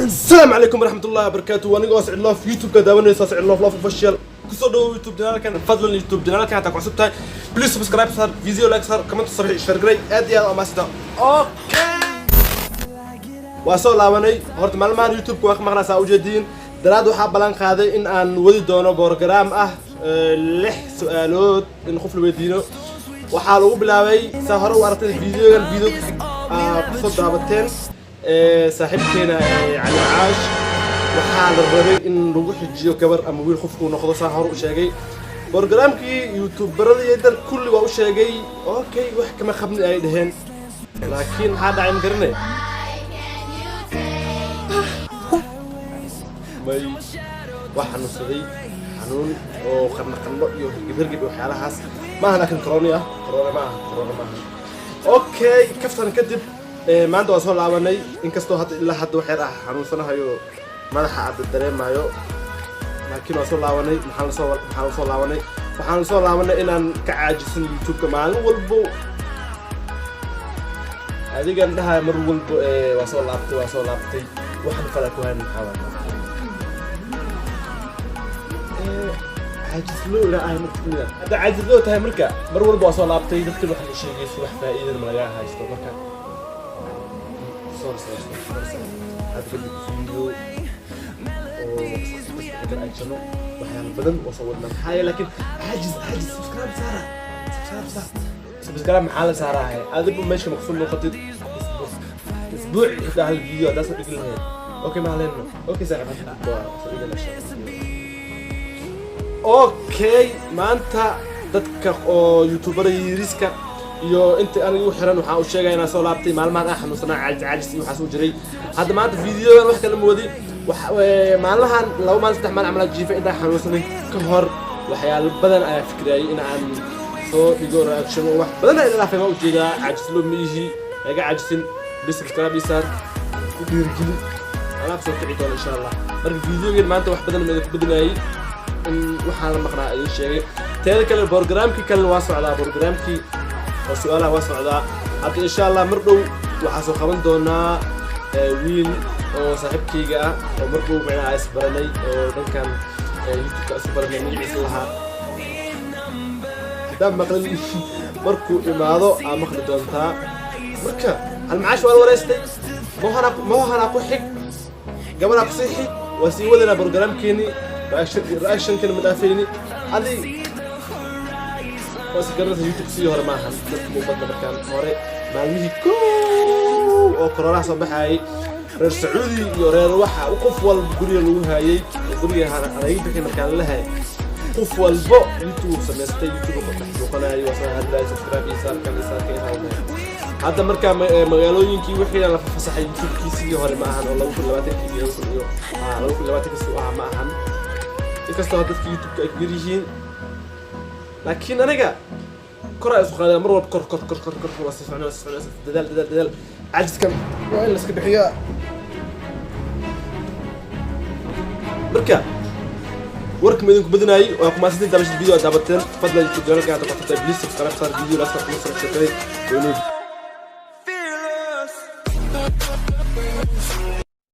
Asalaamu calaykum waraxmatullahi wabarakaatu. Anigoo Sicid Loof, YouTube-ka daawanaysa Sicid Loof, Loof Official. Kusoo dhawow YouTube channelkan. Fadlan, YouTube channelkan hataa ku cusub tahay, please subscribe saar, video like saar, comment saar, share garay. Aad iyo aad waa mahadsantahay. Okay, waa soo laabanay. Horta maalmahan YouTube-ka waa ka maqnaa, saa ujeediin daraad. Waxaa ballan qaaday in aan wadi doono program ah 6 su-aalood in qof la weydiino. Waxaa lagu bilaabay, saa hore u aragtay, videogan video kusoo daabateen saaxiibkeena Cali Caash. Waxaa la rabay in lagu xijiyo gabar ama wiil qofkuu noqdo. Saa hore u sheegay, programkii youtuberadii dar kulli waa u sheegay. Okay, wax kama qabni ay dhaheen, laakiin maxaa dhacay ma garanay. May, waa xanuunsaday, xanuun oo qarno qandho iyo hergeb hergeb iyo waxyaalahaas maaha, laakiin corona ah, corona maaha, corona maaha. Okay, kaftan kadib, maanta waa soo laabanay, inkastoo hadda ilaa hadda wax yar ah xanuunsanahayo, madaxa aad dareemayo, laakiin waa soo laabanay. Maxaan lasoo laabanay? Waxaan lasoo laabanay inaan ka caajisan YouTube-ka maalin walbo. Adigan dhahay mar walbo waa soo laabtay, waa soo laabtay, waxaan falaa ku hayn maxaa waay? Caajislo ilaa ahay marka kamid ah. Hadda caajislo tahay, marka mar walba waa soo laabtay, dadkan wax la sheegayso, wax faa'iidana ma lagaa haysto. Marka sorry, sorry, sorry, sorry. Hadda kadib video oo aajano waxyaalo badan oo soo wadnaa. Maxaa yeele, laakiin caajis, caajis. Subscribe saara, subscribe saar, subscribe. Maxaa la saaraahay? Adigu meesha maqsuud noqotid isbuuc xitaa hal video haddaa soo dhigi lahayd. Okay, ma haleyno. Okay saaxiib, hadda waa soo dhigana insha Allah. Okay, maanta dadka oo youtuberada yiriska iyo inta aniga u xiran waxaan u sheegaya inaan soo laabtay. Maalmahan aan xanuunsanaa, caajis caajis iyo waxaas u jiray. Hadda maanta videogan wax kale ma wadi. Maalmahan 2 maalin, 3 maalin camal aan jiifay intaan xanuunsanay ka hor. Waxyaalo badan ayaa fikrayay in aan soo dhigo reaction oo wax badan ayaa dhaafay. Ma ujeedaa, caajislo ma ihi, iga caajisin. Please subscribe ii saar, ku dhiirigeli, anaa soo kici doona insha Allah. Marka videogan maanta wax badan ma idinku badinayay, in waxaan la maqnaa idin sheegay. Teeda kale, programkii kalena waa socdaa, programkii oo su-aalaha waa socdaa hadda. Insha Allah mar dhow waxaa soo qaban doonaa wiil oo saaxiibkayga ah oo mar dhow macnaha is baranay oo dhankan YouTube-ka isu baranay. Magaciisa lahaa haddaan maqlin, markuu imaado aa maqli doontaa. Marka halmacaash waa la wareystay, mohanaa ku xig, gabanaa kusii xig. Waa sii wadanaa programkeeni, reactionkana ma dhaafayni. Adi waa is garanaysa, YouTube sidii hore maahan, dadka mu badna. Markaan hore, maalmihii kow oo koronaha soo baxayay, reer Sacuudi iyo reer waxa qof walba guriga lagu haayay oo guriga hanaga bixi markaan la hayay, qof walbo YouTube samaystay, YouTube ku dhex muuqanayo, waa soo hadlayo, subscribe iyo saarkan iyo saarkan iyo saarkan. Hadda markaa magaalooyinkii wixii la fasaxay, YouTube-kii sidii hore ma ahan oo 2020-kii iyo 2000 iyo 2020-kii si u ahaa ma ahan, inkastoo dadka YouTube-ka ay ku yar yihiin. Laakiin aniga kor ay isku qaadeen mar walba, kor, kor, kor, kor, kor, waa sii socnaa, waa sii socnaa. Dadaal, dadaal, dadaal. Cajiskan waa in la iska bixiyaa. Marka warka ma idinku badinaayay. Waa ku mahadsantiin daabashada video aad daabateen. Fadlan, YouTube channelka aad qabtay, please subscribe saar, video like saar, kuma soo sheekay.